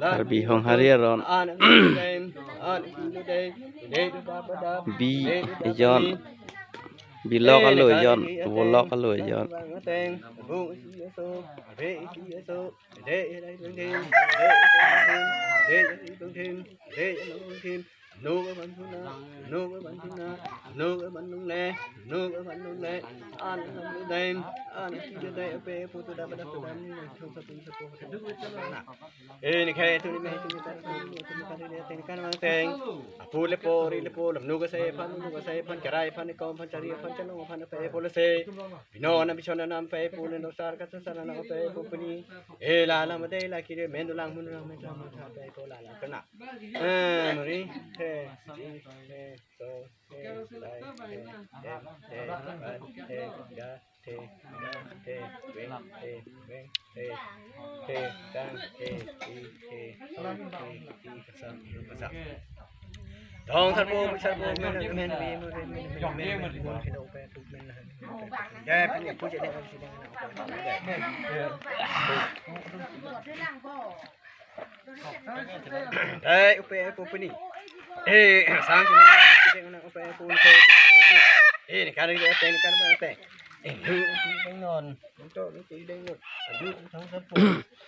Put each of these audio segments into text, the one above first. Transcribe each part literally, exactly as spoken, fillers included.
Karbi Honghari aron. Bi ejon. Bilok alo ejon. Volok alo ejon. Nuk aban thuna, nuk aban thuna, nuk aban nungle, nuk aban nungle. An alam dai, an ki dai pe putu da ba da da. Eh, ni khai tu ni me tu ni kan, tu ni kan ni teng kan mang teng. Apu lepo, ri lepo, lam nuk asai aphan, nuk asai aphan, cherai aphan, kom aphan, chari aphan, chenong aphan pe pu lasi. Bino na bison na nam pe pu le no sar ka sar na pe pu pini. Eh, la la ma dei la ki de men du lang mun lang men lang mun pe pu la la kena. Eh, mari. He, ji, he, so, he, dai, he, em, he, ban, he, ga, he, ga, he, weng, he, weng, he, he, dang, he, i, he, so, he, i, kasam, kasam. Dong sarpo, sarpo, men, men, men, men, men, men, men, men, men, men, men, men, men, ya, punya, punya, punya, punya, punya. Eh, upe, upe, upe ni. Eh, sang sini, sini, upe, upe, upe, upe. Eh, ni kan, ni kan, ni kan, ni kan. Eh, ni, ni, ni, non. Untuk, ni, ni, ni, non. Aju, sang sapu.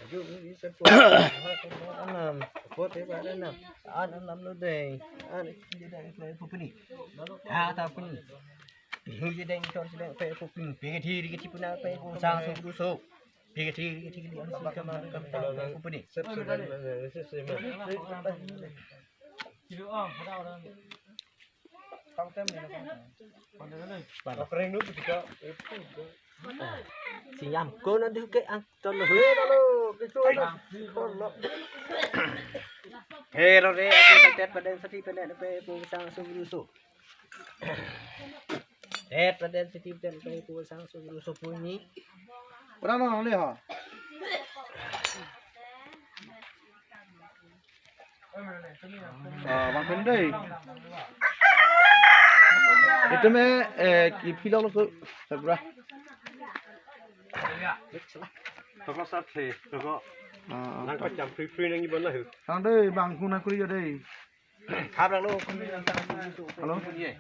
Aju, ni, ni, sapu. Anam. Sapu, te, ba, anam. An, anam lo dei. An, ni, ni, upe, upe ni. Ha, ta, upe ni. Ni, ni, dei, ton, sini, upe, upe ni. Pe, ke, thi, ke, thi, puna, upe, upe, sang, so, so. Pini. Sinyam ko na duke ang ton he dalo. Kisu na. Hero re, aku santet paden sati paden pe pusang sugrusu. Eh, paden siti paden pe pusang sugrusu puni. Pura no le ha. Ah, bang pendai. Itu me, eh, ki pilok lo ko, sabra. Toko sar the, toko. Ah, nang ah. Pacham free free nang iban lah. Sang dei, bang kuna kuri yo dei. Khap lang lo, kami lang tang tu, tu, tu, Halo? Tu, ye.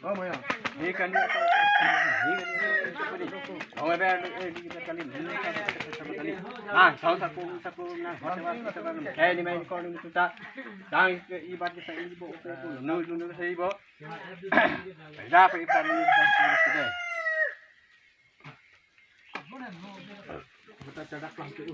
Oh, maya. Ye kan ye, ye kan ye, ye kan ye. Long ebe, eh, di kita kali, di kita kali. Ah, saun sapu, sapu, na, sapu, sapu, sapu. Eh, ni main call ni kita. Tang ibat kita ini bo, oke, tu. Nu, nu, nu, saya bo. Dah, apa ibat ni, kita sudah. Kita cakap lang tu.